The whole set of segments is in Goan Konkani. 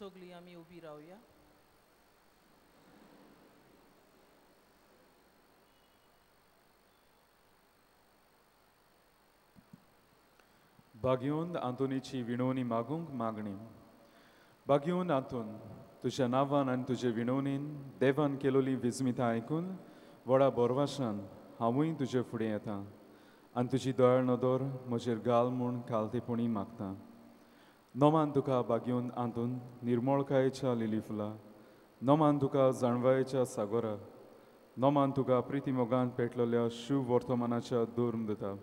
सगळीं आमी उबी रावया. भाग्योन आंतोनीची विणवणी मागूंक मागणी. भाग्योन आंतोन, तुज्या नांवान आनी तुजे विणवणीन देवान केलोली विस्मिता आयकून व्हडा बोरवाशान हांवूय तुजे फुडें येता आनी तुजी दयाळ नदर म्हजेर घाल म्हूण खालतेपणी मागता. नोमान तुका भाग्योन आंतोन निर्मळकायेच्या लिली फुलां, नोमान तुका जाणवायेच्या सागोरा, नोमान तुका प्रितीमोगान पेटलेल्या शिव वर्तमानाच्या धर्म दिता.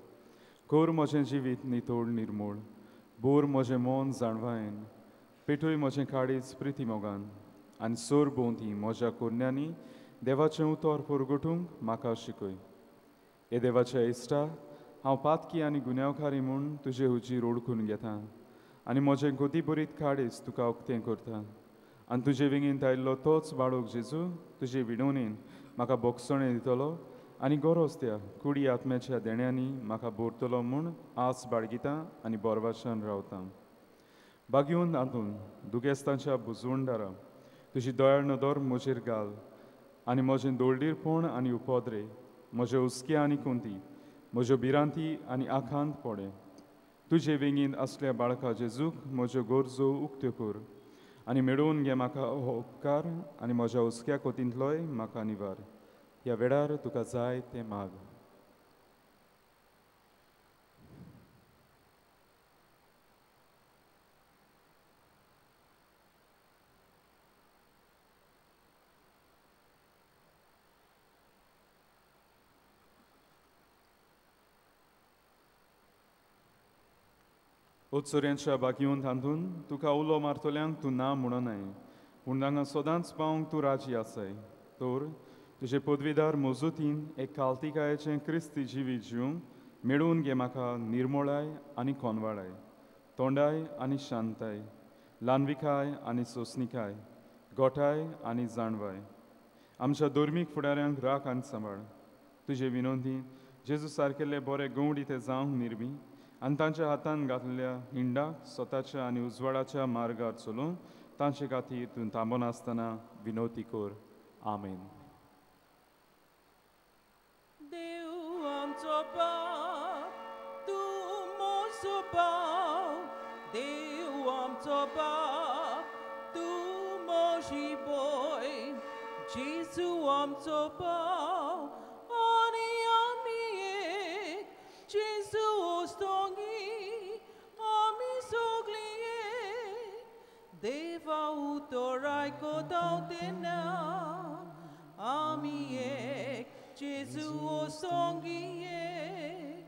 कोर म्हजें जिवीत नितोड निर्मूळ, बोर म्हजें मन जाणवायेन, पेटय म्हजें काळीज प्रितीमोगान आनी सोर भोंवती म्हज्या कोरण्यांनी देवाचें उतर परगटूंक म्हाका शिकय. हे देवाच्या इश्टा, हांव पातकी आनी गुन्यांवकारी म्हूण तुजे हुजीर ओळखून घेता आनी म्हजें गोदीबरीत काळीज तुका उक्तें करता आनी तुजे वेंगेंत आयिल्लो तोच बाळक जेजू तुजे विणवणेन म्हाका बोगसणें दितलो आनी गरज त्या कुडी आत्म्याच्या देण्यांनी म्हाका भरतलो म्हूण आस बाळगिता आनी बोरवाशान रावता. भाग्योन आंतून दुगेस्तांच्या बुजवणदारा, तुजी दयाळ नदर म्हजेर घाल आनी म्हजें दोळडीरपण आनी उपद्रे, म्हजे हुस्के आनी कोंती, म्हज्यो भिरांती आनी आखांत पडे. तुजे वेंगेंत आसल्या बाळका जेजूक म्हज्यो गरजो उक्त्यो कर आनी मेळोवन घे म्हाका हो उपकार आनी म्हज्या हुस्क्या कोतींतलोय म्हाका निवार. ह्या वेळार तुका जाय तें माग. उत्सर्यांच्या बागयोन तांतून तुका उलो मारतल्यांक तूं ना म्हणनाय, पूण तांकां सदांच पावंक तूं राजी आसाय. तर तुजे पदवीदार मजुतीन एक कालतिकायेचें क्रिस्ती जिवीत जिवंक मेळोवन घे म्हाका निर्मोळाय आनी कोनवाळाय, तोंडाय आनी शांताय, ल्हानविकाय आनी सोंसणिकाय, गोठाय आनी जाणवाय. आमच्या धर्मीक फुडाऱ्यांक राख आनी सांबाळ. तुजे विनोदी जेजू सारकेल्ले बरे गवडी ते जावंक निर्मी आनी तांच्या हातान घातलेल्या हिंडाक स्वताच्या आनी उजवाडाच्या मार्गार चलून तांचे खातीर तूं थांबनासतना विनोती कर. आमेन. देव आमचो बाप, तूं म्हजो भाव, देव आमचो बाप, तूं म्हजी भयण, जेजू आमचो भाव आनी आमी एक, जेजू ओस्तोंगी आमी सगळीं एक. देवा उतर आयकता तेन्ना आमी एक, जेजू ओस्तोंगी एक.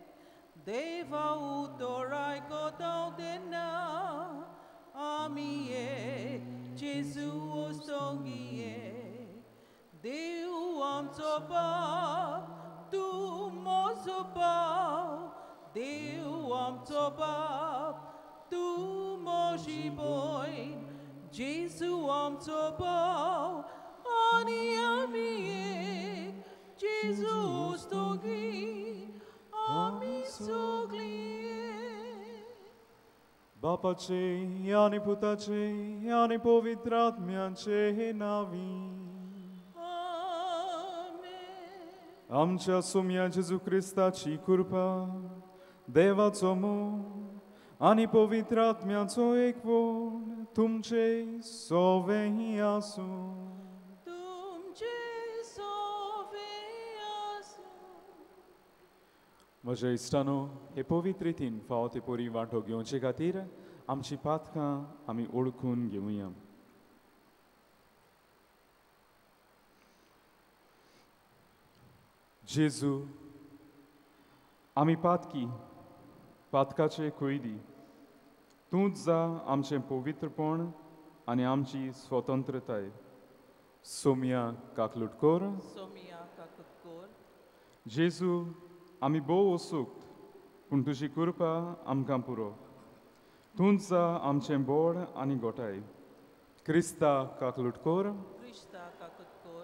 देवा उतर आयकता तेन्ना आमी एक, जेजू ओस्तोंगी एक. देव आमचो बाप, तूं म्हजो भाव, देव आमचो बाप, तूं म्हजी भयण, जेजू आमचो भाव आनी आमी एक, जेजू ओस्तोंगी आमी सगळीं एक. बापाचे आनी पुताचे आनी पवित्र आत्म्याचे नांवी. आमच्या सोम्या जेजू क्रिस्ताची कृपा, देवाचो मोग आनी पवित्र आत्म्याचो एकवट तुमचे सोवें आसूं. तुमचे सोवें आसूं. म्हज्या इश्टानो, हे पवित्र रितीन फावो ते परी वांटो घेवचे खातीर आमची पातकां आमी ओळखून घेवया. जेजू, आमी पातकी, पातकाचे कैदी, तूंच जा आमचें पवित्रपण आनी आमची स्वतंत्रताय. सोम्या काकलूट कर. सोम्या काकूट कर. जेजू, आमी भोव असुक्त, पूण तुजी कृपा आमकां पुरो. तूंच जा आमचें बोड आनी गोठाय. क्रिस्ता काकलूट कर. क्रिस्ता काकूट कर.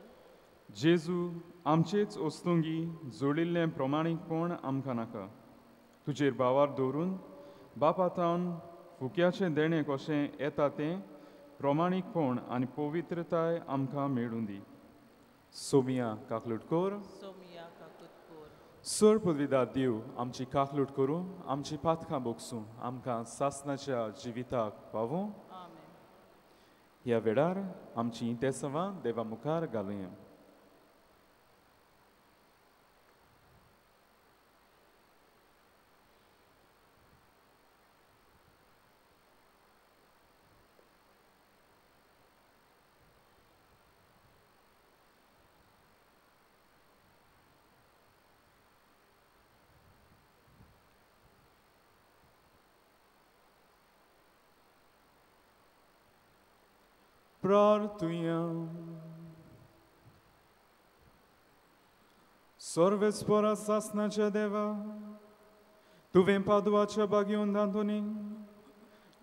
जेजू, आमचेच वस्तुंगी जोडिल्लें प्रमाणीकपण आमकां नाका. तुजेर भावार दवरून बापा थावन फुक्याचें देणें कशें येता तें प्रमाणीकपण आनी पवित्रताय आमकां मेळूं दी. सोमिया काकलूट कोर. सोमिया काकूत कोर. सर पदवीदार देव आमची काकलूट करूं, आमची पातकां बोगसूं, आमकां सासनाच्या जिविताक पावूं. आमेन. ह्या वेळार आमची इंतेसांवां देवा मुखार घालुया. प्रार्थुया. सर्वेस्परा सासनाच्या देवा, तुवें पादवाच्या बागेवन दांतोनी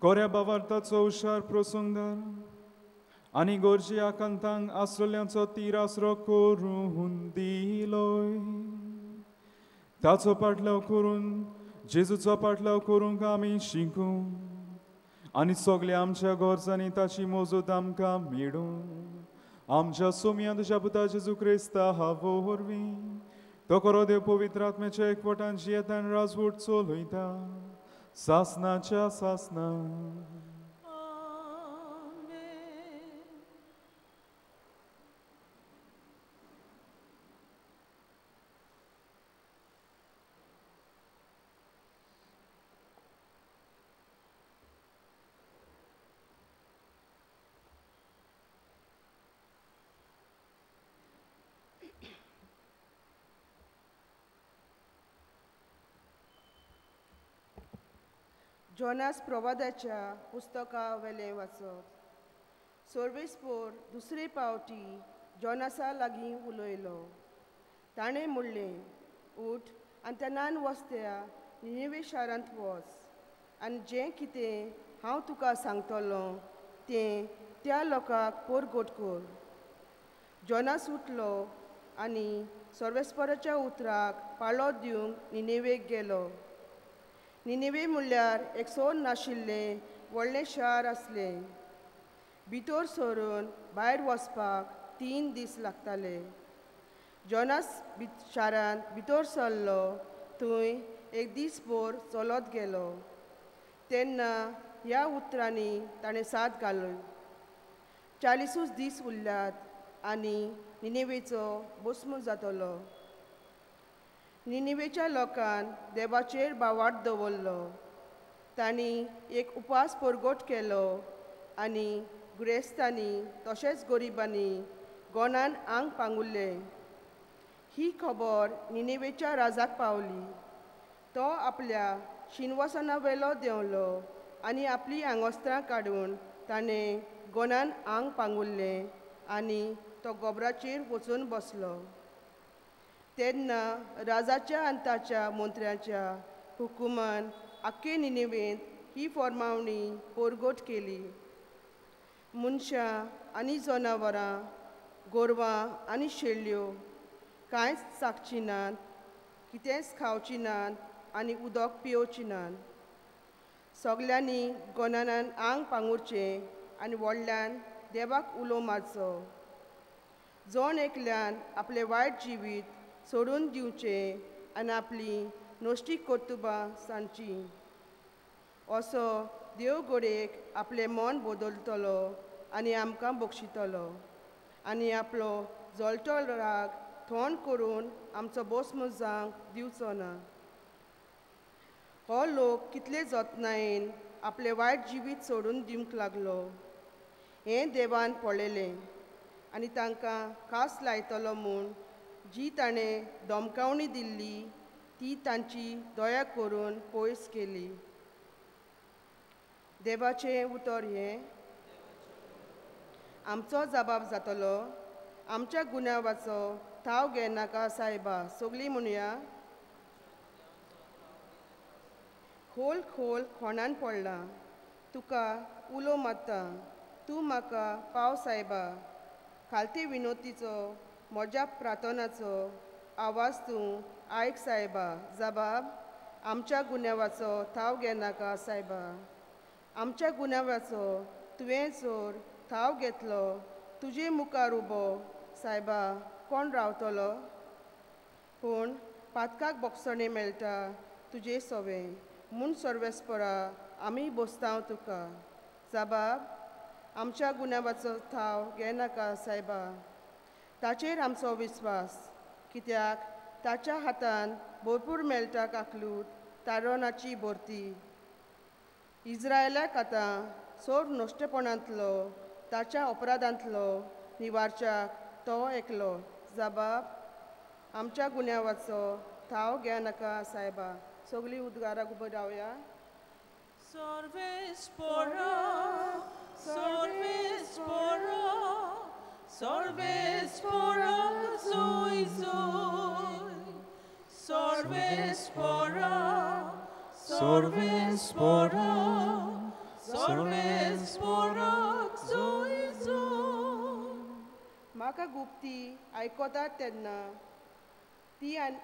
कोऱ्या बावार्थाचो हुशार प्रसंगदार आनी गोरजी आकांतांक आसलेल्यांचो तीर आसरो करून दिलोय. ताचो पाटलाव करून जेजूचो पाटलाव करूंक आमी शिकूं आनी सगल्या आमच्या गरजांनी ताची मोजूत आमकां मेळूं. आमच्या सोमया तुज्या पुता जेजू क्रिस्ता हावो वरवीं तो खरो देव पवित्र आत्म्याच्या एकवटान जियेता आनी राजवट चलयता सासनाच्या सासना. जोनास प्रवादाच्या पुस्तका वेलें वाचप. सर्वेस्पोर दुसरे पावटी जोनासा लागीं उलयलो. ताणें म्हणलें, उठ आनी त्या नान वस्त्या निनेवे शारांत वच आनी जें कितें हांव तुका सांगतलो तें त्या लोकांक परगट कर. जोनास उठलो आनी सर्वेस्पराच्या उतराक पाळो दिवंक निनेवेक गेलो. निनेवे म्हणल्यार एक सोन नाशिल्लें व्हडलें शार आसलें. भितर सरून भायर वचपाक 3 दीस लागताले. जोनास शारांत भितर सरलो थंय एक दीसभर चलत गेलो. तेन्ना ह्या उतरांनी ताणें साद घालो, 40 दीस उरल्यात आनी निनेवेचो भस्म जातलो. निनेवेच्या लोकान देवाचेर बावाट दवरलो. तांणी एक उपास परगट केलो आनी गिरेस्तांनी तशेंच गरिबांनी गोणान आंग पांगुरलें. ही खबर निनेवेच्या राजाक पावली. तो आपल्या शिनवासना वेलो देंवलो आनी आपली आंगोस्त्रां काडून ताणें गोणान आंग पांगुरलें आनी तो गोबराचेर वचून बसलो. तेन्ना राजाच्या आनी ताच्या मंत्र्यांच्या हुकुमान आख्खे निनेवेंत ही फॉर्मावणी परगट केली. मनशां आनी जनावरां, गोरवां आनी शेळ्यो कांयच चाखचीं नात, कितेंच खावचीं नात आनी उदक पियोवचीं नात. सगल्यांनी गोनानान आंग पांगुरचें आनी व्हडल्यान देवाक उलो मारचो. जण एकल्यान आपलें वायट जिवीत सोडून दिवचें आनी आपली नश्टी कर्तुबां सांगची. असो देव घडयेक आपलें मन बदलतलो आनी आमकां बक्षितलो आनी आपलो जळटो राग थंड करून आमचो भस्म जावंक दिवचो ना. हो लोक कितले जतनायेन आपलें वायट जिवीत सोडून दिवंक लागलो हें देवान पळयलें आनी तांकां खास लायतलो म्हूण जी ताणें धमकावणी दिल्ली ती तांची दया करून पयस केली. देवाचें उतर हें. आमचो जबाब जातलो, आमच्या गुन्यांवाचो थाव घेनाका सायबा. सगळीं म्हणया. खोल खोल खोणान पडलां, तुका उलो मारता, तूं म्हाका पाव सायबा. खालती विनोतीचो म्हज्या प्रार्थनाचो आवाज तूं आयक सायबा. जबाब, आमच्या गुन्यांवाचो थाव घेनाका सायबा. आमच्या गुन्यांवाचो तुवें जोर थाव घेतलो तुजे मुखार उबो सायबा कोण रावतलो पूण पातकाक बोगसणें मेळटा तुजे सोवें म्हूण सर्वेस्परा आमी बोसतांव तुका जाबाब आमच्या गुन्यांवाचो थाव घेनाका सायबा ताचेर आमचो विस्वास कित्याक ताच्या हातान भरपूर मेळटा काकलूत तारणाची भरती इज्रायलाक आतां सोर नश्टेपणांतलो ताच्या अपराधांतलो निवारच्याक तो एकलो जाबाब आमच्या गुन्यांवाचो थाव घेनाका सायबा. सगळीं उद्गाराक उबो रावया. Sorvespora, sorvespora, sorvespora, zoi zoi. Sorvespora, sorvespora, sorvespora, zoi zoi. म्हाका गुप्ती आयकतात तेन्ना ती आनी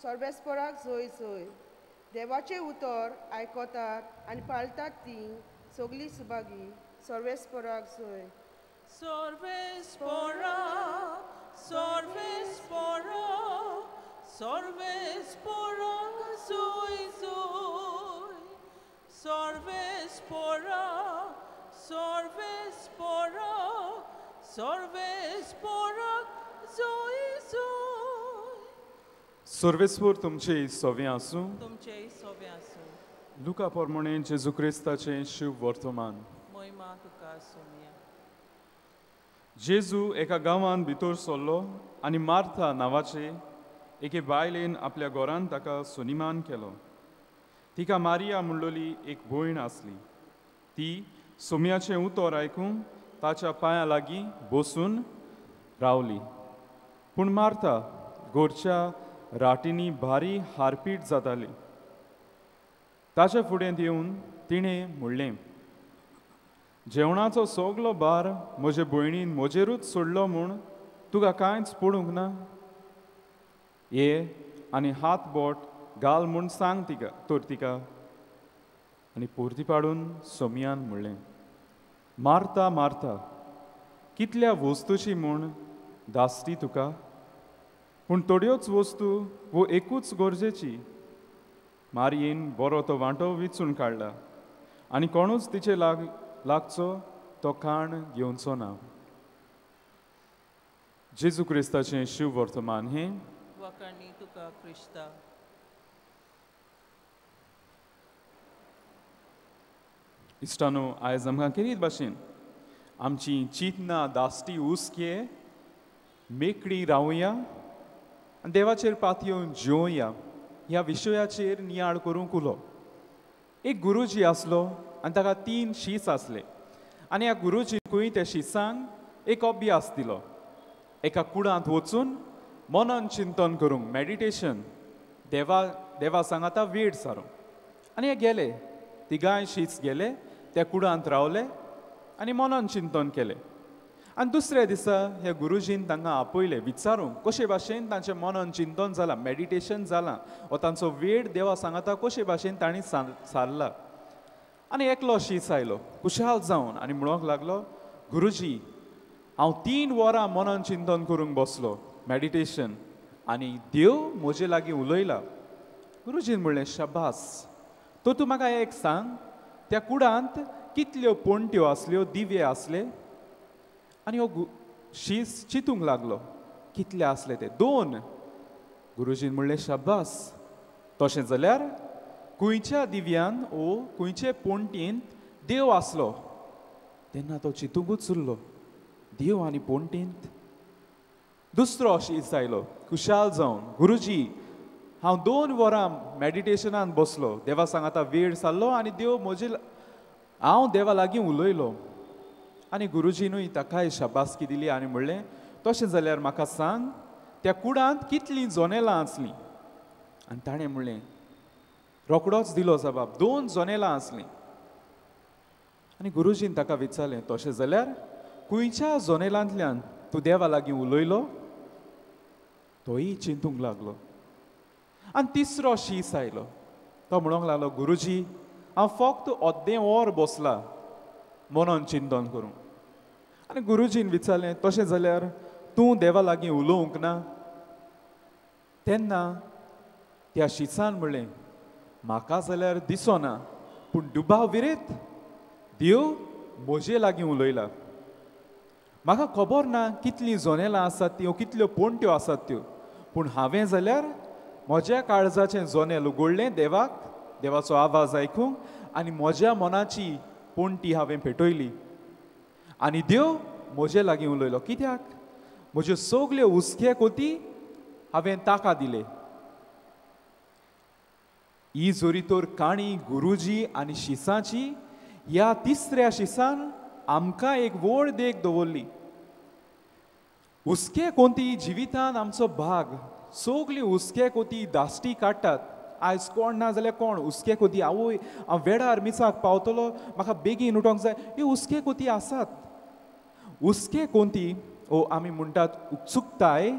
सर्वेस्पराक जोय जोय देवाचें उतर आयकतात आनी पाळटात ती सगळीं सुभागी सर्वेस्पराक जोय. Sorvespora, sorvespora, sorvespora, zoi zoi. Sorvespora, sorvespora, sorvespora, zoi zoi. सर्वेस्पर तुमचे सोवे आसूं. तुमचे सोवे आसूं. लुका प्रमाणे जेजू क्रिस्ताचें शिव वर्तमान. मोहिमा तुका सोमिया. जेजू एका गांवांत भितर सरलो आनी मार्था नांवाचे एके बायलेन आपल्या घरांत ताका सुनिमान केलो. तिका मारिया म्हणलोली एक भयण आसली. ती सोम्याचें उतर आयकूंक ताच्या पांयां लागीं बसून रावली. पूण मार्था घरच्या राटींनी भारी हारपीट जाताली. ताच्या फुड्यांत येवन तिणें म्हणलें, जेवणाचो सगलो भार म्हजे भयणीन म्हजेरूच सोडलो म्हूण तुका कांयच पडूंक ना. ये आनी हात बोट घाल म्हूण सांग तिका तर तिका. आनी परती पाडून सोमयान म्हणलें, मार्था मार्था, कितल्या वस्तूची म्हूण दासती तुका, पूण थोड्योच वस्तू वो एकूच गरजेची. मारयेन बरो तो वांटो विचून काडला आनी कोणूच तिचे लागचो तो काण घेवचो ना. जेजू क्रिस्ताचें शिव वर्तमान हें. वाखाणी तुका क्रिस्ता. इश्टानो, आयज आमकां केरीत भाशेन आमची चिंतना दासटी हुस्के मेकळी रावया आनी देवाचेर पातयेवन जिवया ह्या विशयाचेर नियाळ करूंक उलो. एक गुरुजी आसलो आनी ताका 3 शीस आसले आनी ह्या गुरुजीकूय त्या शिसांक एक अभ्यास दिलो. एका कुडांत वचून मनन चिंतन करूंक, मेडिटेशन, देवा सांगाता वेळ सारूंक. आनी हे गेले, तिगांय शीस गेले, त्या कुडांत रावले आनी मनन चिंतन केलें. आनी दुसऱ्या दिसा ह्या गुरुजीन तांकां आपयले विचारूंक कशे भाशेन तांचें मनन चिंतन जालां, मेडिटेशन जालां, वो तांचो वेळ देवा सांगाता कशे भाशेन तांणी सारला. आनी एकलो शीस आयलो खुशाल जावन आनी म्हणूंक लागलो, गुरुजी, हांव 3 वरां मनन चिंतन करूंक बसलो, मेडिटेशन, आनी देव म्हजे लागीं उलयला. गुरुजीन म्हणलें, शाबास, तर तूं म्हाका एक सांग, त्या कुडांत कितल्यो पणट्यो आसल्यो, दिवे आसले? आनी हो शीस चिंतूंक लागलो, कितले आसले ते? 2. गुरुजीन म्हणलें, शाबास, तशें जाल्यार खंयच्या दिव्यान ओ खंयचे पणटींत देव आसलो? तेन्ना तो चिंतुकूच उरलो, देव आनी पणटींत. दुसरो शीस आयलो खुशाल जावन, गुरुजी, हांव 2 वरां मेडिटेशनान बसलो, देवा सांगाता वेळ सारलो आनी देव म्हजे हांव देवा लागीं उलयलो. आनी गुरुजीनूय ताकाय शाबासकी दिली आनी म्हणलें, तशें जाल्यार म्हाका सांग, त्या कुडांत कितलीं जनेलां आसलीं? आनी ताणें म्हणलें, रोकडोच दिलो जबाब, 2 जनेलां आसलीं. आनी गुरुजीन ताका विचारलें, तशें जाल्यार खंयच्या जनेलांतल्यान तूं देवा लागीं उलयलो? तोय चिंतूंक लागलो. आनी तिसरो शीस आयलो, तो म्हणूंक लागलो, गुरुजी, हांव फक्त अर्दें वर बसला मनन चिंतन करूंक. आनी गुरुजीन विचारलें, तशें जाल्यार तूं देवा लागीं उलोवंक ना? तेन्ना त्या शिसान म्हणलें, म्हाका जाल्यार दिसना, पूण दुबाव विरेत देव म्हजे लागीं उलयला. म्हाका खबर ना कितलीं जनेलां आसात तीं, कितल्यो पोणट्यो आसात त्यो, पूण हांवें जाल्यार म्हज्या काळजाचें जनेल उगडलें देवाक, देवाचो आवाज आयकूंक, आनी म्हज्या मनाची पोणटी हांवें पेटयली आनी देव म्हजे लागीं उलयलो. कित्याक? म्हज्यो सगल्यो हुस्के कोती हांवें ताका दिले. ही जरी तर काणी गुरुजी आनी शिसाची, ह्या तिसऱ्या शिसान आमकां एक व्हड देख दवरली. हुस्के कोती जिवितान आमचो भाग, सगली हुस्के कोती दाश्टी काडटात. आयज कोण ना जाल्यार कोण हुस्के कोती, आवय हांव वेळार मिसाक पावतलो, म्हाका बेगीन उठोंक जाय, ह्यो हुस्के कोती आसात. हुस्के कोती ओ आमी म्हणटात उत्सुकताय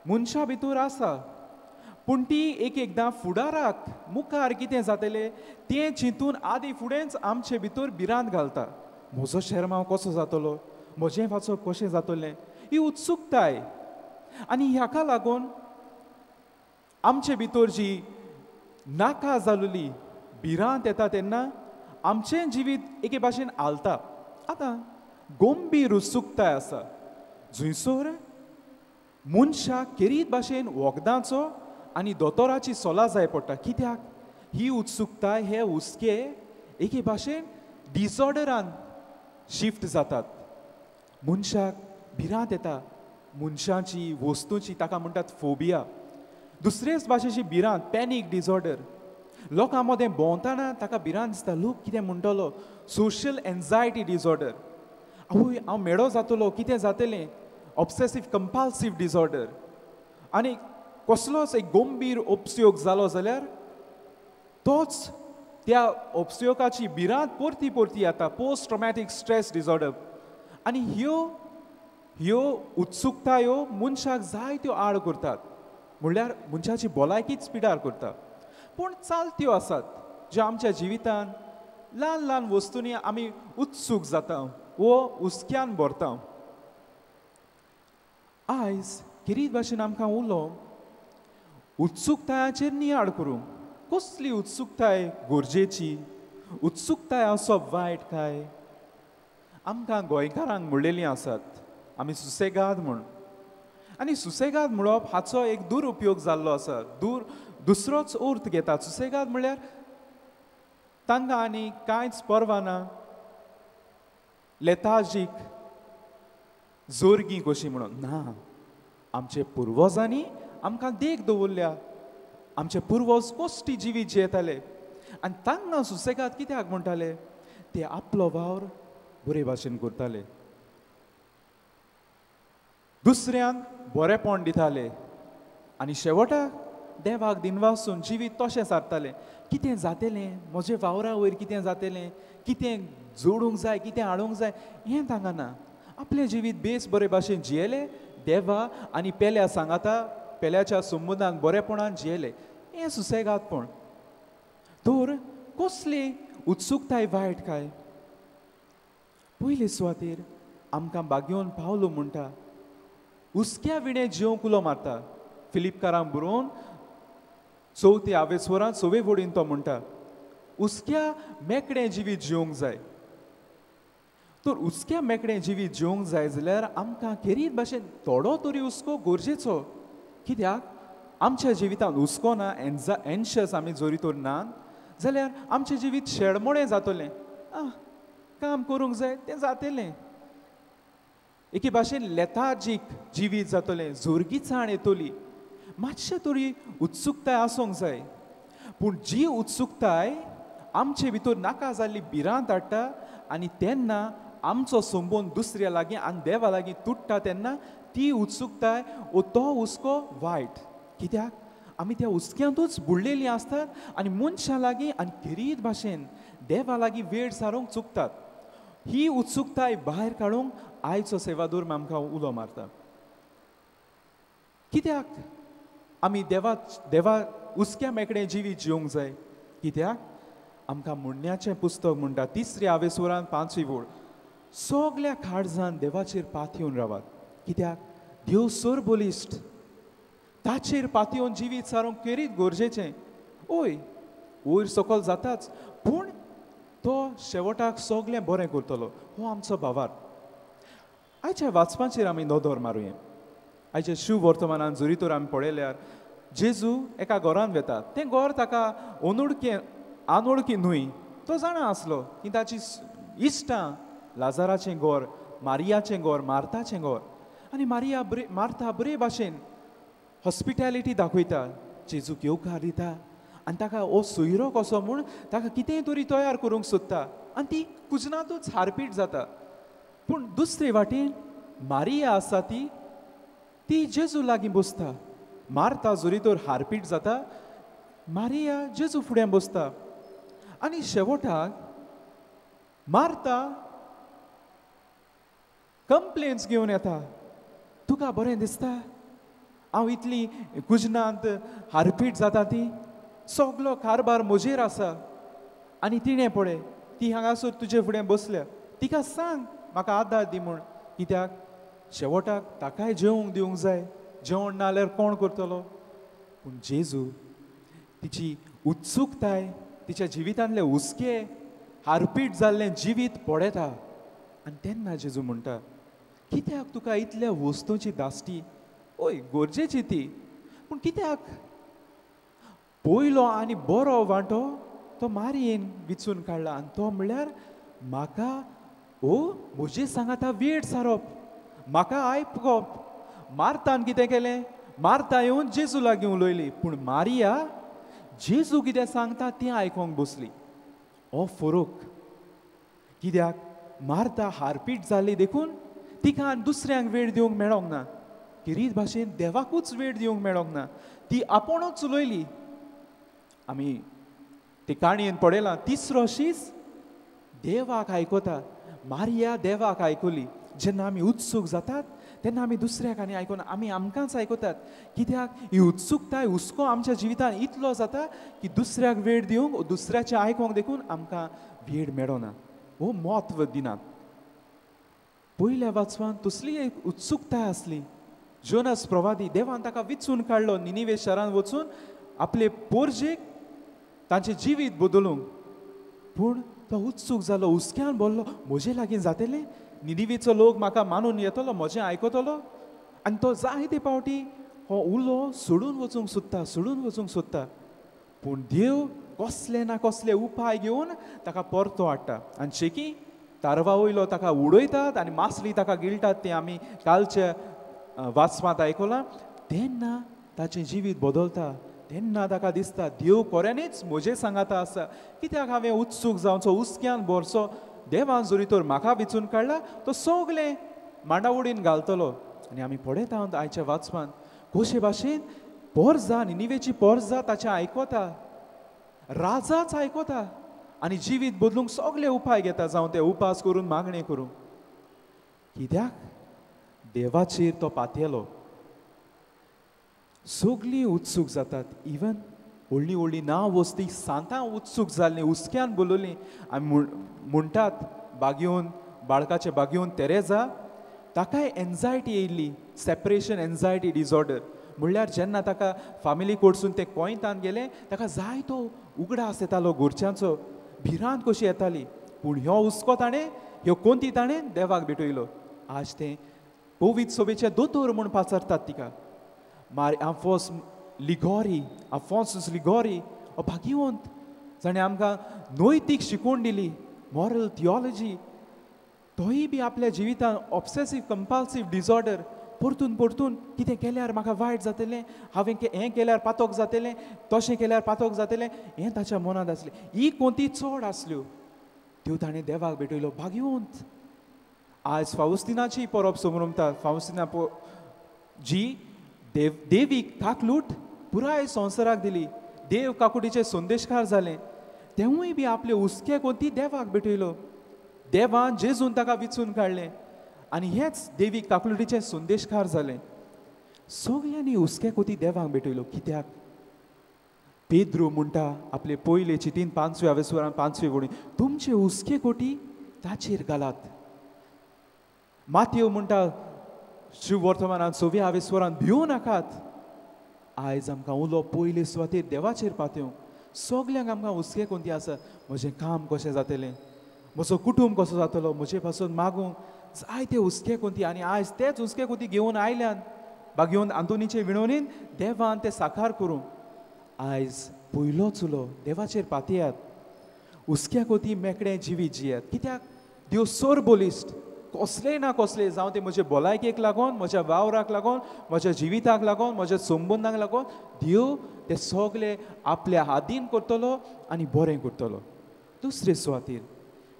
मनशा भितर आसा, पूण ती एक एकदां फुडाराक मुखार कितें जातलें तें चिंतून आदी फुडेंच आमचे भितर भिरांत घालता. म्हजो शेरमांव कसो जातलो, म्हजें वाचप कशें जातलें, ही उत्सुकताय. आनी हाका लागून आमचे भितर जी नाका जालोली भिरांत येता तेन्ना आमचें जिवीत एके भाशेन हालता. आतां गंभीर उत्सुकताय आसा जंयसर मनशाक खेरीत भाशेन वखदांचो आनी दोतोराची सोला जाय पडटा. कित्याक? ही उत्सुकताय, हे हुस्के एके भाशेन डिसऑर्डरान शिफ्ट जातात. मनशाक भिरांत येता मनशाची, वस्तूची, ताका म्हणटात फोबिया. दुसरेच भाशेची भिरांत, पॅनीक डिसऑर्डर. लोकां मदें भोंवतना ताका भिरांत दिसता, लोक कितें म्हणटलो, सोशल एन्जायटी डिसऑर्डर, आवय हांव मेडो जातलो, कितें जातलें, ऑब्सेसीव कंपाल्सीव डिसऑर्डर. आनी कसलोच एक गंभीर उपयोग जालो जाल्यार तोच त्या उपयोगाची भिरांत परती परती येता, पोस्ट ट्रॉमॅटीक स्ट्रेस डिसऑर्डर. आनी ह्यो ह्यो उत्सुकतायो मनशाक जायत्यो आड करतात, म्हणल्यार मनशाची भलायकीच पिडार करता. पूण चालत्यो आसात ज्यो आमच्या जिवितान ल्हान ल्हान वस्तूंनी आमी उत्सूक जाता वो हुस्क्यान भरता. आयज खेरीत भाशेन आमकां उलो उत्सुकतायाचेर नियाळ करूंक. कसली उत्सुकताय गरजेची? उत्सुकताय आसप वायट काय? आमकां गोंयकारांक म्हणलेलीं आसात आमी सुसेगाद म्हूण, आनी सुसेगाद म्हणप हाचो एक दुरुपयोग जाल्लो आसा. दुसरोच अर्थ घेता. सुसेगाद म्हणल्यार तांकां आनी कांयच पर्वा ना, लेताजीक, जोरगी कशी म्हणून ना. आमचे पुर्वजांनी आमकां देख दवरल्या. आमचे पुर्वज कश्टी जिवीत जियेताले आनी तांकां सुसेगाद कित्याक म्हणटाले? ते आपलो वावर बरे भाशेन करताले, दुसऱ्यांक बरेपण दिताले आनी शेवटाक देवाक दिनवासून जिवीत तशें सारतालें. कितें जातलें म्हजे वावरा वयर, कितें जातलें, कितें जोडूंक जाय, कितें हाडूंक जाय, हें तांकां ना. आपलें जिवीत बेस बरे भाशेन जियेले देवा आनी पेल्या सांगाता, पेल्याच्या संबंदान बरेपणान जियेले, हें सुसेगादपण. तर कसली उत्सुकताय वायट काय? पयले सुवातेर आमकां बागेवन पावलो म्हणटा, हुस्क्या विणें जेवंक उलो मारता. फिलिपकारांक बरोवन चवथी आवेस्वरान सवे वडीन तो म्हणटा, हुस्क्या मेकळें जिवीत जिवंक जाय. तर हुस्क्या मेकळें जिवीत जिवंक जाय जाल्यार आमकां खेरीत भाशेन थोडो तरी हुस्को गरजेचो. कित्याक? आमच्या जिवितांत हुस्को ना, एन्शियस आमी जरी तर ना जाल्यार आमचें जिवीत शेळमोडें जातलें. काम करूंक जाय तें जातलें, एके भाशेन लेथार्जीक जिवीत जातलें, जोरगीचाण येतली. मातशें तरी उत्सुकताय आसूंक जाय. पूण जी उत्सुकताय आमचे भितर नाका जाल्ली भिरांत हाडटा आनी तेन्ना आमचो संबंद दुसऱ्या लागीं आनी देवा लागीं तुट्टा, तेन्ना ती उत्सुकताय वो तो हुस्को वायट. कित्याक? आमी त्या हुस्क्यांतूच बुडलेलीं आसतात आनी मनशां लागीं आनी खेरीत भाशेन देवा लागीं वेळ सारूंक चुकतात. ही उत्सुकताय भायर काडूंक आयचो सेवादूर आमकां उलो मारता. कित्याक आमी देवा देवा हुस्क्या मेकळें जिवीत जिवंक जाय? कित्याक आमकां म्हणण्याचें पुस्तक म्हणटा, तिसऱ्या आवेसोरान 5वी वोळ, सगल्या काळजान देवाचेर पातयेवन रावात. कित्याक देव सर बलिश्ट, ताचेर पातयेवन जिवीत सारूंक केरीत गरजेचें. ओय वयर सकल जाताच, पूण तो शेवटाक सगलें बरें करतलो. हो आमचो भावार्थ. आयच्या वाचपाचेर आमी नदर मारुया. आयच्या शिव वर्तमानान जरी तर आमी पळयल्यार जेजू एका घरान वेता. तें घर ताका अनोळखी अनोळखी न्हय, तो जाणा आसलो की ताची इश्टां लाजाराचें घर, मारियाचें घर, मार्ताचें घर. आनी मारिया बरे मार्ता बरे भाशेन हॉस्पिटॅलिटी दाखयता, जेजूक येवकार दिता आनी ताका हो सोयरो कसो म्हूण ताका कितेंय तरी तयार करूंक सोदता आनी ती कुजनातूच हारपीट जाता. पूण दुसरे वाटेन मारिया आसा ती ती जेजू लागीं बसता. मार्ता जरी तर हारपीट जाता, मारिया जेजू फुड्यान बसता. आनी शेवटाक मार्ता कंप्लेन्स घेवन येता, तुका बरें दिसता हांव इतली कुजनांत हारपीट जाता, ती सगलो कारभार म्हजेर आसा आनी तिणें पळय ती हांगासर तुजे फुडें बसल्या, तिका सांग म्हाका आदार दी म्हूण. कित्याक शेवटाक ताकाय जेवंक दिवंक जाय, जेवण ना जाल्यार कोण करतलो. पूण जेजू तिची उत्सुकताय, तिच्या जिवितांतले हुस्के, हारपीट जाल्लें जिवीत पळयता आनी तेन्ना जेजू म्हणटा, कित्याक तुका इतल्या वस्तूंची दास्ती? ओय गरजेची ती, पूण कित्याक पयलो आनी बरो वांटो तो मारयेन विचून काडला आनी तो म्हणल्यार म्हाका ओ म्हजे सांगाता वेळ सारप, म्हाका आयकप. मार्तान कितें केलें? मार्ता येवन जेजू लागीं उलयली, पूण मारिया जेजू कितें सांगता तें आयकोंक बसली. हो फरक. कित्याक मार्ता हारपीट जाली देखून तिका आनी दुसऱ्यांक वेळ दिवंक मेळोंक ना, खेरीत भाशेन देवाकूच वेळ दिवंक मेळोंक ना, ती आपुणूच उलयली. आमी ते काणयेन पळयलां, तिसरो शीस देवाक आयकता, मारिया देवाक आयकली. जेन्ना आमी उत्सूक जातात तेन्ना आमी दुसऱ्याक आनी आयकना, आमी आमकांच आयकतात. कित्याक ही उत्सुकताय, हुस्को आमच्या जिवितान इतलो जाता की दुसऱ्याक वेळ दिवंक, दुसऱ्याचें आयकोंक देखून आमकां वेळ मेळना, हो म्हत्व दिनात. पयल्या वाचपान तसली एक उत्सुकताय आसली. जोनस प्रवादी देवान ताका विचून काडलो निनिवे शारान वचून आपले पोरजेक तांचें जिवीत बदलूंक, पूण तो उत्सूक जालो, हुस्क्यान भरलो, म्हजे लागीं जातलें, निनिवेचो लोक म्हाका मानून येतलो, म्हजें आयकतलो. आनी तो जायते पावटी हो उलो सोडून वचूंक सोदता, सोडून वचूंक सोदता, पूण देव कसले ना कसले उपाय घेवन ताका परतो हाडटा. आनी शेकी तारवा वयलो ताका उडयतात आनी मासली ताका गिळटात, तें आमी कालच्या वाचपांत आयकलां. तेन्ना ताचें जिवीत बदलता, तेन्ना ताका दिसता देव खऱ्यांनीच म्हजे सांगाता आसा. कित्याक हांवें उत्सूक जावचो, हुस्क्यान भरचो, देवान जरी तर म्हाका विचून काडला तो सगलें मांडावडीन घालतलो. आनी आमी पळयता आयच्या वाचपान कशे भाशेन पोरजा, निनिवेची पोरजा ताचें आयकता, राजाच आयकता आनी जिवीत बदलूंक सगले उपाय घेता, जावं ते उपास करून, मागणें करूंक. कित्याक देवाचेर तो पातयेलो. सगलीं उत्सूक जातात, इवन व्हडलीं व्हडलीं नांव वस्ती सांतां उत्सूक जाल्लीं, हुस्क्यान बोलयलीं. आमी म्हणटात बागयोन, बाळकाचे बागयोन तेरेजा, ताकाय एन्जायटी येयल्ली, सेपरेशन एन्जायटी डिसऑर्डर. म्हणल्यार जेन्ना ताका फामिली कडसून तें कोयंतान गेलें, ताका जायतो उगडास येतालो, घरच्यांचो भिरांत कशी येताली. पूण ह्यो हुस्को ताणें, ह्यो कोंती ताणें देवाक भेटयलो. आज तें पवित्र सोबेचे दोतोर म्हूण पाचारतात तिका. आफोंस लिगोरी, आफोंसूस लिगोरी हो भाग्यवंत जाणें आमकां नैतीक शिकवण दिली, मॉरल थियोलॉजी. तोय बी आपल्या जिवितान ऑब्सेसीव कंपाल्सीव डिसऑर्डर, परतून परतून कितें केल्यार म्हाका वायट जातलें, हांवें हें केल्यार पातोक जातलें, तशें केल्यार पातोक जातलें, हें ताच्या मनांत आसलें. ही कोंती चड आसल्यो त्यो ताणें देवाक भेटयलो. भाग्यवंत. आज फावस्तिनाची परब समरमता. फावस्तिना जी देवीक काकलूट पुराय संवसाराक दिली, देव काकुटीचे संदेशकार जाले, तेवूय बी आपले हुस्के कोंती देवाक भेटयलो. देवान जेजून ताका विचून काडलें आनी हेच देवीक काकलुटीचे संदेशकार जाले. सगल्यांनी हुस्के कोती देवाक भेटयलो. कित्याक पेद्रू म्हणटा आपले पयले चितीन 5व्या वेसवरान 5वे वळी, तुमचे हुस्के कोटी ताचेर घालात. मातयो म्हणटा शिववर्तमानान 6व्या वेसवरान, भिवू नाकात. आयज आमकां उलो पयले सुवातेर देवाचेर पातयो. सगल्यांक आमकां हुस्के कोणती आसा, म्हजें काम कशें जातलें, म्हजो कुटुंब कसो जातलो, म्हजे पासून मागूंक जायते हुस्के कोणती. आनी आयज तेच हुस्के कोती घेवन आयल्यान बागेवन आंतोनीचे विणवणीन देवान ते साकार करूंक. आयज पयलो चुलो देवाचेर पातयात, हुस्क्या कोती मेकळें जिवीत जियात. कित्याक देव सोर बलिश्ट, कसलें ना कसलें जावं तें म्हजे भलायकेक लागून, म्हज्या वावराक लागून, म्हज्या जिविताक लागून, म्हज्या संबंदाक लागून, देव ते सगळे आपल्या हातीन करतलो आनी बरें करतलो. दुसरे सुवातेर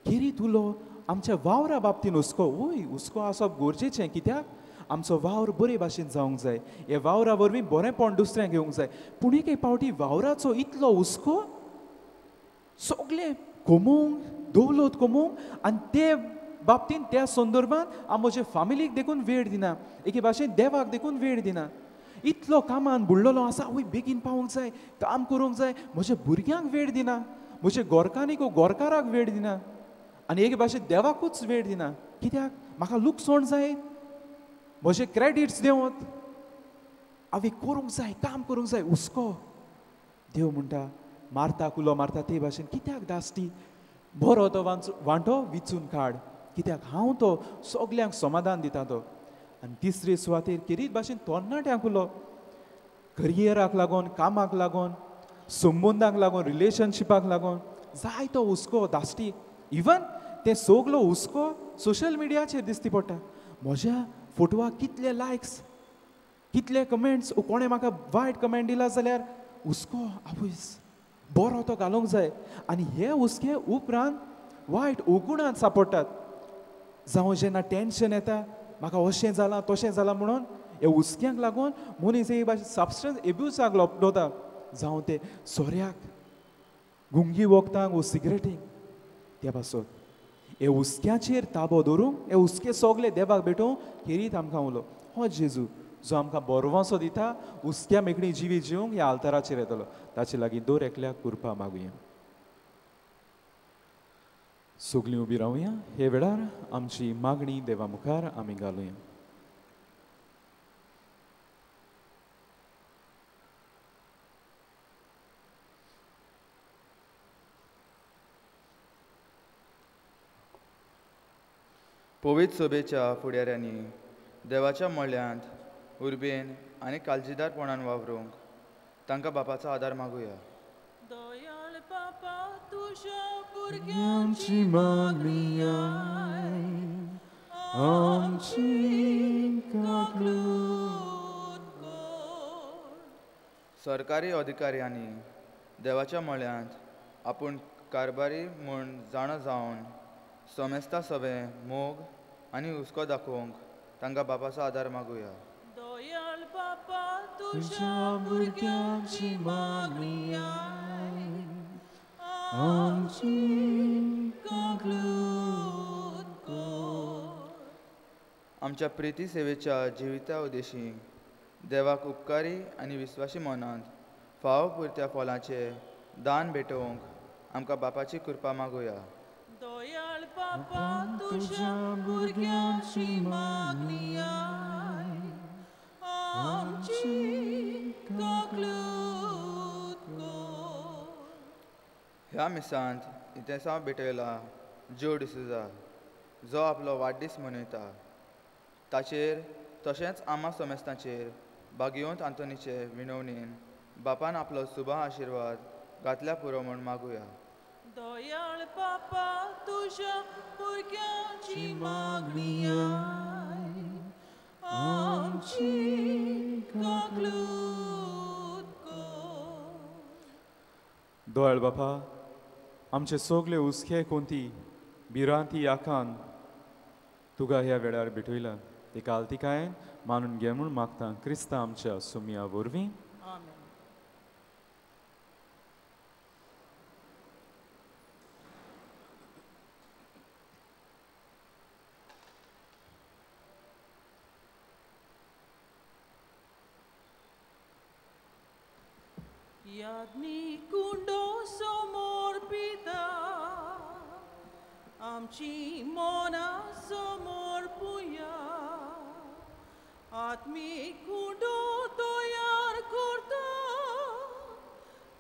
खेरीत उलो आमच्या वावरा बाबतीन हुस्को. वय, हुस्को आसप गरजेचें, कित्याक आमचो वावर बरे भाशेन जावंक जाय, हे वावरा वरवीं बरेंपण दुसऱ्यांक घेवंक जाय. पूण एक एक फावटी वावराचो इतलो हुस्को सगळें कमोवंक, दौलत कमोवंक, आनी ते बाबतीन त्या संदर्भात हांव म्हजे फामिलीक देखून वेळ दिना, एके भाशेन देवाक देखून वेळ दिना. इतलो कामान बुडलेलो आसा, आवय बेगीन पावूंक जाय, काम करूंक जाय, म्हज्या भुरग्यांक वेळ दिना, म्हजे गोरकांनीक गोरकाराक वेळ दिना, आनी एके भाशेन देवाकूच वेळ दिना. कित्याक म्हाका लुकसण जाय, म्हजे क्रेडिट्स देंवत, हांवें करूंक जाय, काम करूंक जाय, हुस्को. देव म्हणटा मारता कुलो मारता ते भाशेन कित्याक दासटी, बरो तो वांटो विचून काड, कित्याक हांव तो सगल्यांक समाधान दिता तो. आनी तिसरे सुवातेर खेरीत भाशेन तरणाट्यांक उलो, करियराक लागून, कामाक लागून, संबंदाक लागून, रिलेशनशिपाक लागून जायतो हुस्को दासटी. इवन ते सगलो हुस्को सोशल मिडियाचेर दिसती पडटा. म्हज्या फोटवाक कितले लायक्स, कितले कमेंट्स, कोणें म्हाका वायट कमेंट दिला जाल्यार हुस्को, आवयस बरो तो घालूंक जाय. आनी हे हुस्के उपरांत वायट अवगुणांत सापडटात. जावं जेन्ना टेंशन येता, म्हाका अशें जालां तशें जालां म्हणून हे हुस्क्यांक लागून मनीस एक भाशेन सबस्टन्स एब्युजाक लपडता, जावं ते सोऱ्याक, गुंगी वखदांक वो सिगरेटीक. त्या पासत हे हुस्क्याचेर ताबो दवरूंक, हे हुस्के सगले देवाक भेटोवंक खेरीत आमकां उलो हो जेजू जो आमकां बरवसो दिता, हुस्क्या मेकळी जिवीत जिवंक ह्या आल्ताराचेर येतलो. ताचे लागीं दर एकल्याक कृपा मागुया. सगलीं उबी रावया, हे वेळार आमची मागणी देवा मुखार आमी घालुया. पवित्र सभेच्या फुडाऱ्यांनी देवाच्या मळ्यांत उर्बेन आनी काळजीदारपणान वावरूंक तांकां बापाचो आदार मागुया. दयाळ बापा तुज्या भुरग्यांची मागणी आमची काकूत कर. सरकारी अधिकाऱ्यांनी देवाच्या मळ्यांत आपूण कारभारी म्हूण जाणा जावन समेस्ता सवें मोग आनी हुस्को दाखोवंक तांकां बापाचो आदार मागुया. दयाळ बापा तुज्या भुरग्यांची मागणी आमची काकूत कर. आमच्या प्रिती सेवेच्या जिविता उद्देशी देवाक उपकारी आनी विस्वासी मनांत फाव पुरत्या फळांचें दान भेटोवंक आमकां बापाची कृपा मागुया. दयाळ बापा तुज्या भुरग्यांची मागणी आमची काकूत कर. ह्या मिसांत इतिहासांव भेटयला ज्यो डिसुजा जो आपलो वाडदीस मनयता ताचेर तशेंच आमा समेस्तांचेर भाग्यवंत आंतोनीचे विनवणेन बापान आपलो सुबा आशिर्वाद घातल्या पुरो म्हूण मागुया. दयाळ बापा तुज्या भुरग्यांची मागणी आमची काकूत कर. दयाळ बापा आमचे सगळे हुस्के कोणती भिरांती आखान तुका ह्या वेळार भेटयला, ते कालतिकायेन मानून घे म्हूण मागता क्रिस्ता आमच्या सुमया वरवीं. आमेन. यादनी कुंडो समोर पिता आमची मना समोर पुया आत्मीक कुंडो तयार करता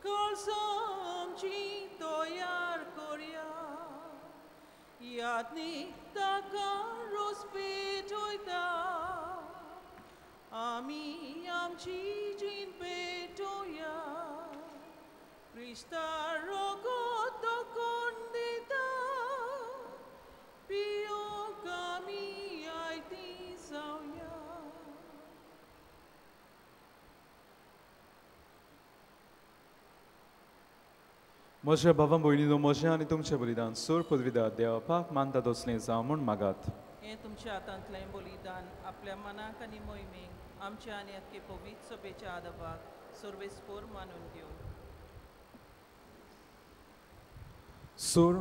कळसां आमची तयार करया यादनी ताका रोस पेटयता आमी आमची जीण पेटोया क्रिस्ता रोगोत कोण दिता पियोक आमी आयती जावया. म्हज्या भावा भयणीनो, म्हजें आनी तुमचें बलिदान सोर पदवीदार देवापाक मानता तसलें जावं म्हूण मागात. हें तुमच्या हातांतलें बलिदान आपल्या मनाक आनी मोहिमेक आमच्या आनी आख्खे पवित्र सभेच्या आदाबाक सर्वेस्पोर मानून घेवं. सोर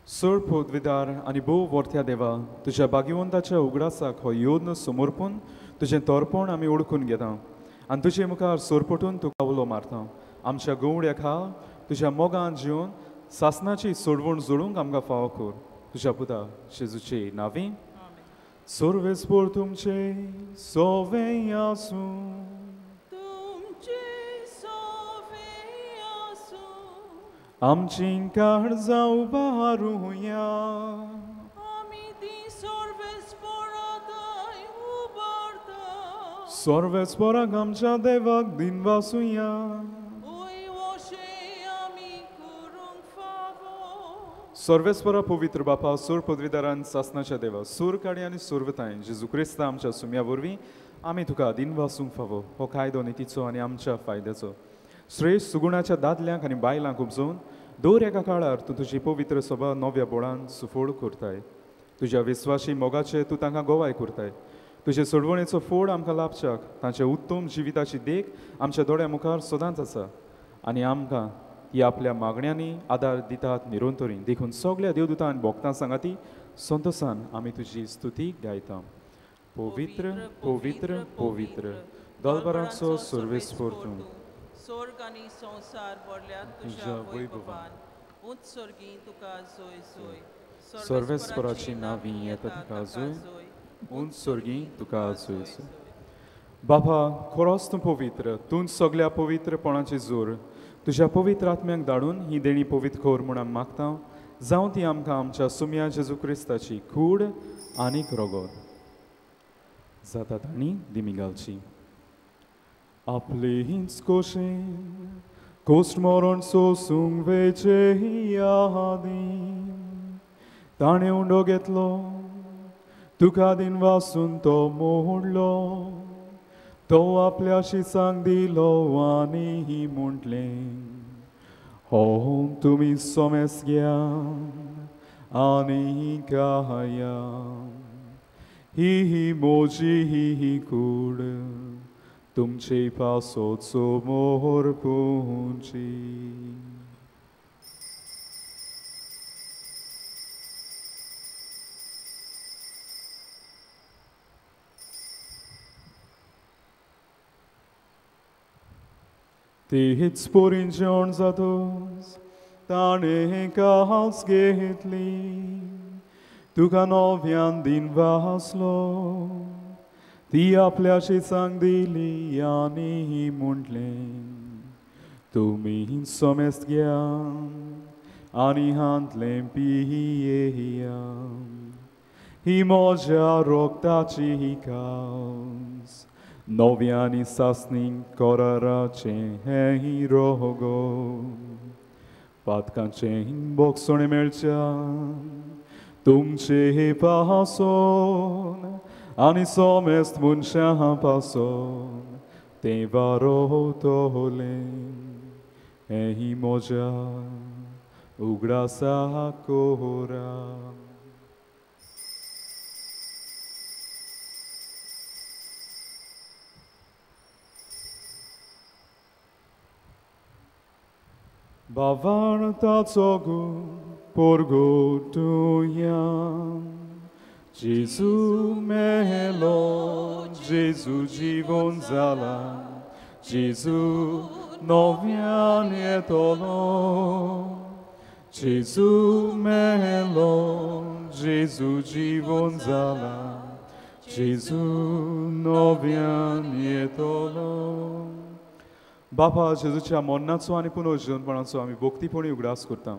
सोर पदवीदार आनी भोव वर्त्या देवा, तुज्या भाग्यवंताच्या उगडासाक हो योद्न समर्पून तुजें तोरपण आमी ओळखून घेता आनी तुजे मुखार सोरपटून तुका उलो मारता. आमच्या गवड्या खाल तुज्या मोगान जिवन सासनाची सोडवण जोडूंक आमकां फावो कर. तुज्या पुता जेजूचे नांवी. सर्वेस्पोर तुमचे सोवे आसूं. तुमचे सोवे आसूं. आमची काळजां उबारुया. आमी ती सर्वेस्पोराक उबारता. सर्वेस्पोराक आमच्या देवाक दिनवासुया. सर्वेस्परा पवित्र बापा, सूर पदवीदारान सासनाच्या देवा, सूर काडी आनी सुरवताय जेजू क्रिस्ता आमच्या सुम्या वरवीं आमी तुका दिनवासूंक फावो. हो कायदो नितीचो आनी आमच्या फायद्याचो. श्रेश्ठ सुगुणाच्या दादल्यांक आनी बायलांक उपजोवन दर एका काळार तूं तुजी पवित्र सभा नव्या बोळान सुफोळ करताय. तुज्या विस्वाशी मोगाचे तूं तांकां गोवाय करताय. तुजे सोडवणेचो फोड आमकां लाभच्याक तांच्या उत्तम जिविताची देख आमच्या दोळ्या मुखार सदांच आसा आनी आमकां ही आपल्या मागण्यांनी आदार दितात निरंतरी. देखून सगळ्या देवदूतां आनी भक्तां सांगाती संतोसान आमी तुजी स्तुती गायता. पवित्र पवित्र पवित्र दलबरांचो सर्वेस्पोर तूं. स्वर्ग आनी संवसार भरल्यात तुज्या वैभवान. उंच स्वर्गी तुका जोय जोय. सर्वेस्पोराची नांवी येता तुका जोय. उंच स्वर्गी तुका जोय जोय. बाबा, खरोच तूं पवित्र, तूं सगळ्या पवित्रपणाची जोर. तुज्या पवित्र आत्म्याक धाडून ही देणी पवित्र कर म्हूण आमी मागता. जावं ती आमकां आमच्या सुम्या जेजू क्रिस्ताची कूड आनीक रगत जाता तांणी दिमी घालची. आपले हीच कोशेन कोस्ट मरण सोसूंक वेचे यादीन ताणें उंडो घेतलो, तुका दिनवासून तो मोडलो, तो आपल्या शिसांक दिलो आनी म्हटलें, हो तुमी सोमेस घ्या आनी खाया, ही म्हजी ही कूड तुमचे पासोचो मोर पुंची. तीच पोरीन जेवण जातोच ताणें कास घेतली, तुका नव्यान दिनवासलो, ती आपल्या शिसांक दिली आनी म्हटलें, तुमी सोमेस्त घ्या आनी हांतलें पियेया, ही म्हज्या रोगताची कास नव्यानी सासणी कराराचें हें रोगो. पातकांचें बोगसणें मेळच्या तुमचे पासून आनी सोमेस्त मनशां पासून तें वारोतलें. हें म्हज्या उगडासा कोरा. भावार्थाचो गूण परगटुया. जेजू मेलो, जेजू जिवन जाला, जेजू नव्यान येतलो. जेजू मेलो, जेजू जिवन जाला, जेजू नव्यान येतलो. बापा, जेजूच्या मरणाचो आनी पुनर्जीवनपणाचो आमी भक्तीपणी उगडास करता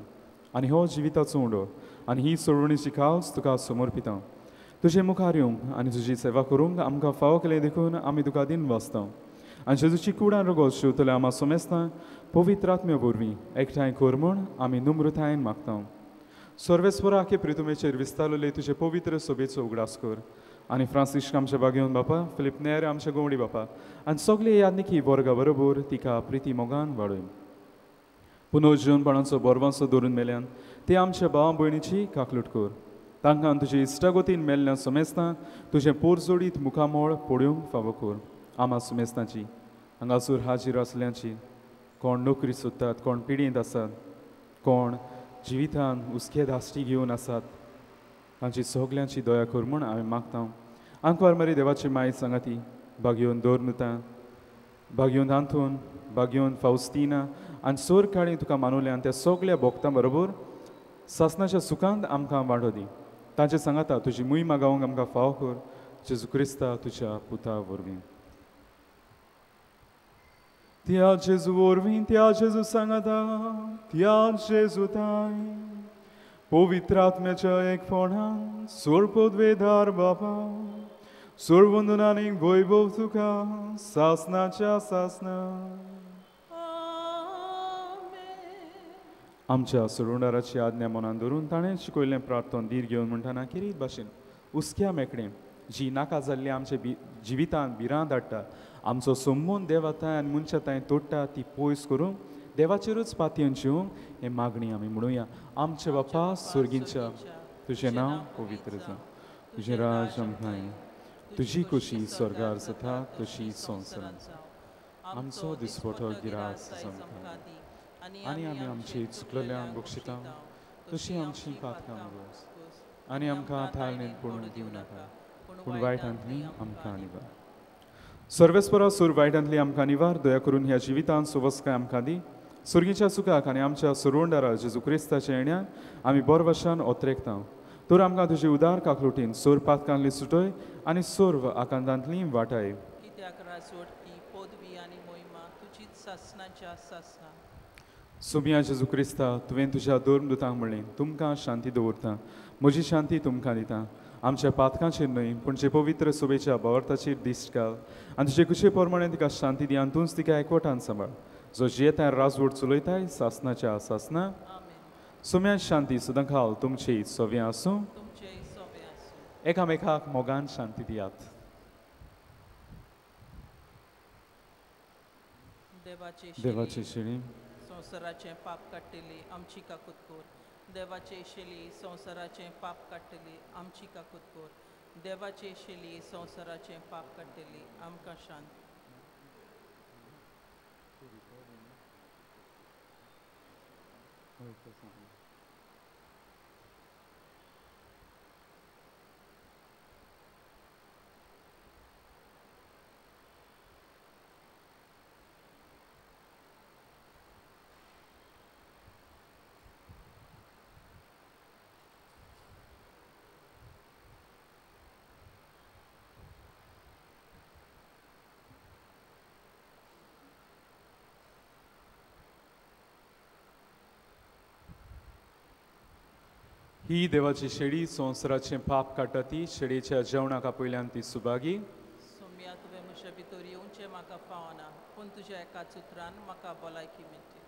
आनी हो जिविताचो उंडो आनी ही सोडवणीची खास तुका समर्पिता. तुजे मुखार येवंक आनी तुजी सेवा करूंक आमकां फावो केलें देखून आमी तुका दिन वाचता आनी जेजूची कुडान रगत शिंवतल्या आमा सोमेस्तां पवित्र आत्म्या वरवीं एकठांय कर म्हूण आमी नम्रतायेन मागता. सर्वेस्परा आखे प्रितुमेचेर विस्तारलेले तुजे पवित्र सभेचो उगडास कर आनी फ्रांसिस्क आमच्या बागेवन बापा, फिलीप नेर आमच्या गोवडी बापा आनी सगळे यादनिकी वर्गा बरोबर तिका प्रिती मोगान वाडय. पुनर्जीवनपणाचो बरवांसो दवरून मेल्यान ते आमच्या भावा भयणीची काकलूट कर. तांकां तुजे इश्टागतीन मेल्ल्या समेस्तां तुजें पोरजोडीत मुखामळ पळोवंक फावो कर. आमा सुमेस्तांची हांगासर हाजीर आसल्यांची, कोण नोकरी सोदतात, कोण पिडींत आसात, कोण जिवितान हुस्के धास्टी घेवन आसात, तांची सगल्यांची दया कर म्हूण आमी मागता. आंकवार मरी देवाची माय सांगाती बागयोवन दवरनुता, बागयोवन आंतून, बागयोवन फावस्तिना आनी सोर काळी तुका मानवल्यान त्या सगल्या भोक्तां बरोबर सासनाच्या सुखांत आमकां वांटो दी. तांचे सांगाता तुजी मुहिमा गावंक आमकां फावो कर, जेजू क्रिस्ता तुज्या पुता वरवीं. त्या जेजू वरवीं, त्या जेजू सांगाता, त्या जेजू ताय पवित्र आत्म्याच्या एकपणान सोरपदवेदार बापा, सोरवंदन आनी वैभव तुका सासनाच्या सासना. आमच्या सोडवणाराची आज्ञा मनान धरून ताणें शिकयल्लें प्रार्थन धीर घेवन म्हणटना किरीत भाशेन हुस्क्या मेकळें जी नाका जाल्ली आमच्या जिवितांत भिरांत हाडटा, आमचो संबंद देवाताय आनी मनशा तांय तोडटा ती पयस करूंक देवाचेरूच पातयेन जिवंक हे मागणी आमी म्हणुया. आमच्या बापा सर्गींच्या, तुजें नांव पवित्र जावं, तुजें राज आमकां येवं, तुजी खोशी स्वर्गार जाता तशी संवसारांत. आमचो दिसपटो गिरास आमकां दी आनी आमी आमची चुकलेल्यांक बक्षिता तशी आमची पातकां गोस आनी आमकां थाळणेन पडून दिवं नाका, पूण वायटांतली आमकां निवार. सर्वेस्परा सूर वायटांतली आमकां निवार. दया करून ह्या जिवितांत सुवस्काय आमकां दी. सुर्गीच्या सुखाक आनी आमच्या सुरवंडारा जेजू क्रिस्ताच्या येण्याक आमी बोरवशान ओतरेकता. तर आमकां तुजी उदार काकलुटीन सोर पातकांतली सुटय आनी सर्व आकांतांतली वाटाय. कित्याक राजवट ही पदवी आनी मोहिमा तुजीच सासनाच्या सासना. सुमिया जेजू क्रिस्ता, तुवें तुज्या धर्मदुतांक म्हणलें, तुमकां शांती दवरता, म्हजी शांती तुमकां दिता. आमच्या पातकांचेर न्हय पूण जे पवित्र सोबेच्या भावार्थाचेर दिश्ट घाल आनी तुजे कुशे प्रमाणे तिका शांती दी आनी तूंच तिका एकवटान सांबाळ, जो जियेता राजवट चलयताय सासनाच्या सासना. सुम्या शांती सदां खाल तुमची सोव्यां आसूं. एकामेकाक मोगान शांती दियात. देवाचे शेळी संवसाराचें पाप काडटली आमची काकूत कर. देवाचे शेली संवसाराचें पाप काडटली आमची काकूत कर. देवाचे शेली संवसाराचें पाप काडटली आमकां शांत. ही देवाची शेळी संवसाराचें पाप काडटा ती शेळीच्या जेवणाक आपयल्यान ती सुभागी. सोम्या, तुवें म्हज्या भितर येवचें म्हाका फावना, पूण तुज्या एकाच उतरान म्हाका भलायकी मेळटली.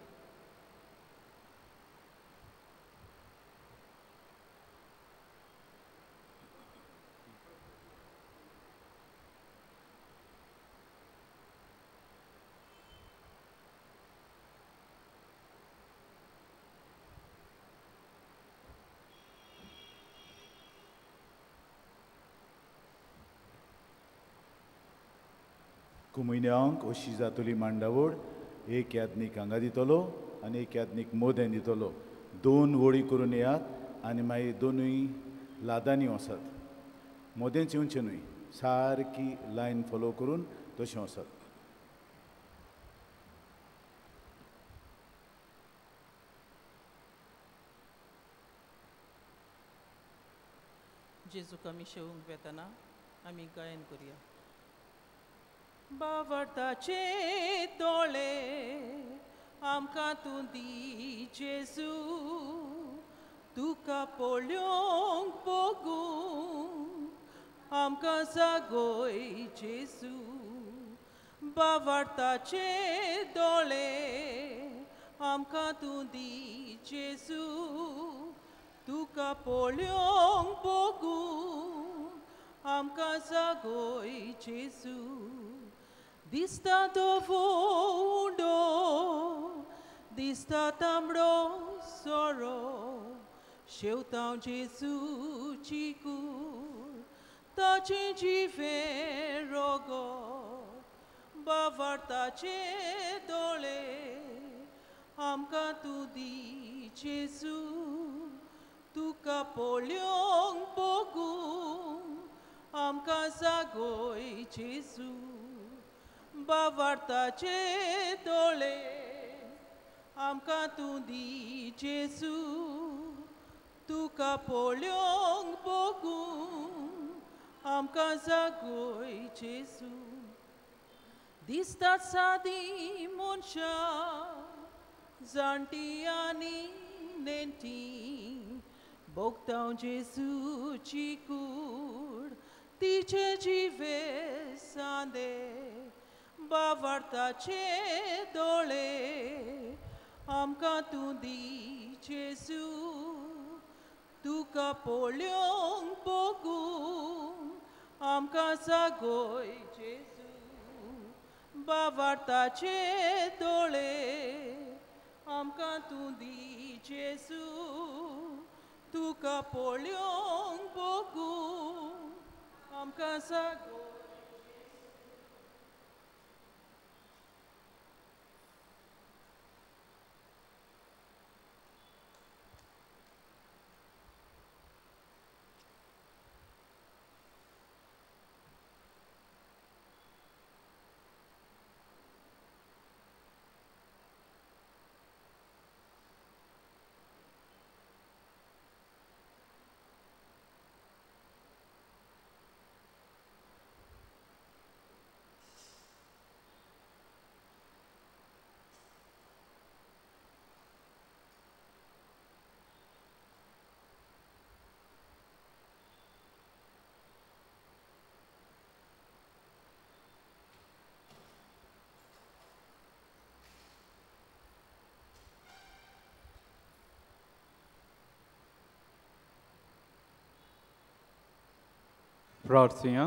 कुमयन्यांक अशी जातली मांडावळ, एक यादनीक हांगा दितलो आनी एक यादनीक मोदें दितलो. दोन वळी करून येयात आनी मागीर दोनूय लादांनी वसात, मोदेंच येवचें न्हय, सारकी लायन फोलो करून तशें वसात. जेजूक आमी शेवूंक वेतना आमी गायन करुया. बावडताचे दोळे आमकां तूं दी जेजू, तुका पळोवंक बगूंक आमकां जागोय जेजू. बावडताचे दोळे आमकां तूं दी जेजू, तुका पळोवंक बगूंक आमकां जागोय जेजू. दिसता धवो उंडो, दिसता तांबडो सोरो, शेवतां जेजूची कूड ताचें जिवें रोगो. बावडताचे दोळे आमकां तूं दी जेजू, तुका पळोवंक बगूंक आमकां जागोय जेजू. बावडताचे दोळे आमकां तूं दी जेजू, तुका पळोवंक बगूंक आमकां जागोय जेजू. दिसतात सादी मनशां जाणटी आनी नेणटी, भोगतां जेजूची कूड तिचे जिवे सांदे. बावडताचे दोळे आमकां तूं दी जेजू, तुका पळोवंक बगूंक आमकां जागोय जेजू. बावडताचे दोळे आमकां तूं दी जेजू, तुका पळोवंक बगूंक आमकां जागोय. प्रार्थना.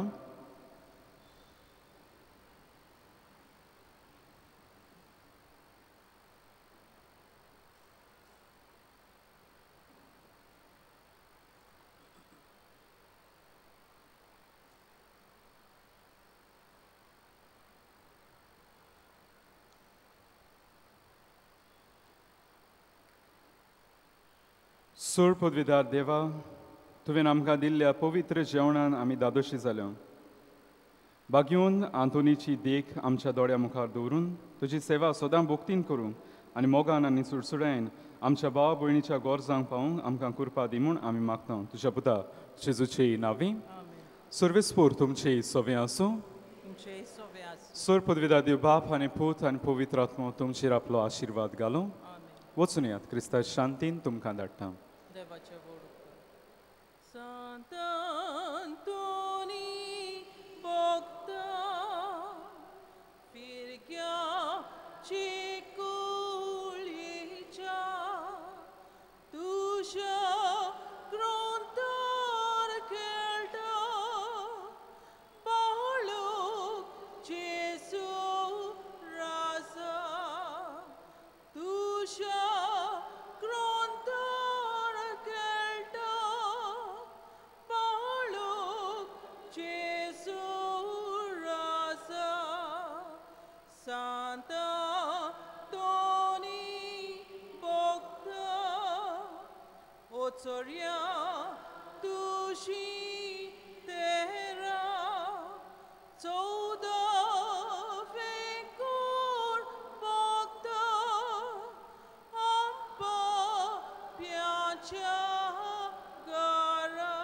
सूर पदवीदार देवा, तुवें आमकां दिल्ल्या पवित्र जेवणान आमी दादोशी जाल्या. बागयोन आंतोनीची देख आमच्या दोळ्या मुखार दवरून तुजी सेवा सदां भक्तीन करूंक आनी मोगान आनी सुडसुडायेन आमच्या भाव भयणीच्या गरजांक पावूंक आमकां कृपा दी म्हूण आमी मागता. तुज्या पुता जेजूचे नांवी. सर्वेस्पोर तुमचे सवे आसूं. सोर पदवीदार देव बाप आनी पूत आनी पवित्र आत्मो तुमचेर आपलो आशिर्वाद घालूं. वचून यात क्रिस्ता शांतीन तुमकां धाडटा. Sant Antoni Bogda Firgyaची कुळीच्या तुज्या ग्रंथार खेळटा बाळूक जेजू राजा, तुज्या ग्रंथार खेळटा बाळूक जेजू राजा. Sant Antoni Bogda Otorya तुझी तेरा 14 वेंकोर भोगता आंबा प्याच्या घरा.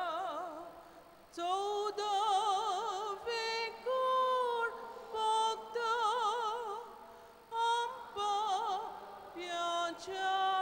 म्हज्या.